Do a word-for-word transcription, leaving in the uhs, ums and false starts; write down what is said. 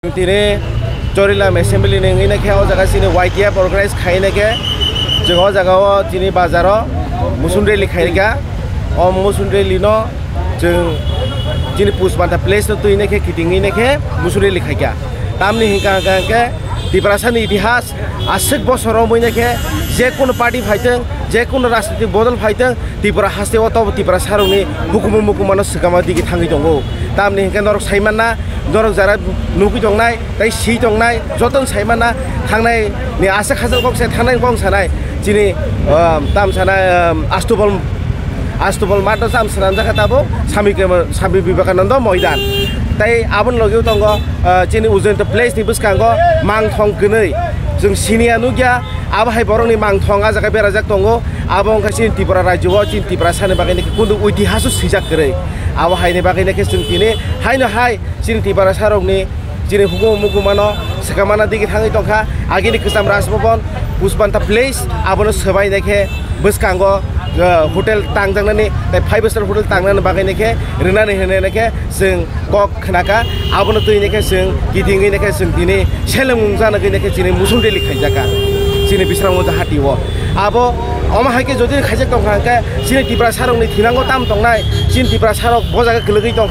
Tini Chorilam Assembly ni wngwi khe o jaga chini Y T F organize khai khe, chwng o jaga o chini bazar o musun rally khai kha. O musun rally no chwng chini Puspanta place no twi khe kiting khe musun rally khai kha. Tamni hwnkha hwnkha khe Tiprasa ni itihas aswk bosor romwi khe je kono party phaitwng, je kono rajnitik bodol phaitwng, Tripura haste o tobo Tiprasa rokni hukumu mukumano swkama digi thangwi tongo. Tamni hwnkhe norok saimanna, norok jara nugwi tongnai, tei si tongnai, jotono saimanna thangnai ni aswk hachal kok se thangnai kok sanai. Chini, um, tam sanai, um, Astubol, Astubol mato tam swnamjakha tabuk Swami Kema-, Swami Vivekananda Moidan. Tei aboni logi tongo, uh, chini Ujjayanta place ni bwskango mangthong kwnwi. Chwng siniya nukya, abo hai borokni mangthong ah jaga berajak tongo. Abo wngkha chini Tripura rajyo o, chini Tiprasa ni bagwi khe kundu itihas o swijak kwrwi. Abo hai ni bagwi khe chwng tini haino hai chini Tiprasa rokni chini hukumu mukumano swkamana digi thangwi tongkha. Agini kwcham Raj Bhavan, Puspanta Place, abono swbai nai khe bwskango, uh, hotel tangjaknani, tei five star hotel tangnani bagwi khe rwnani hwnwi khe chwng kok khnakha. Abono twi khe chwng kitingwi khe chwng tini seleng mung jana khe chini musun rally khaijakha chini Bisramganj hati o. Abo omo hai khe jodi khaijak tongkha hwnkhe chini Tiprasa rokni thinango tam tongnai, chini Tiprasa rok bo jaga kwlwgwi tong.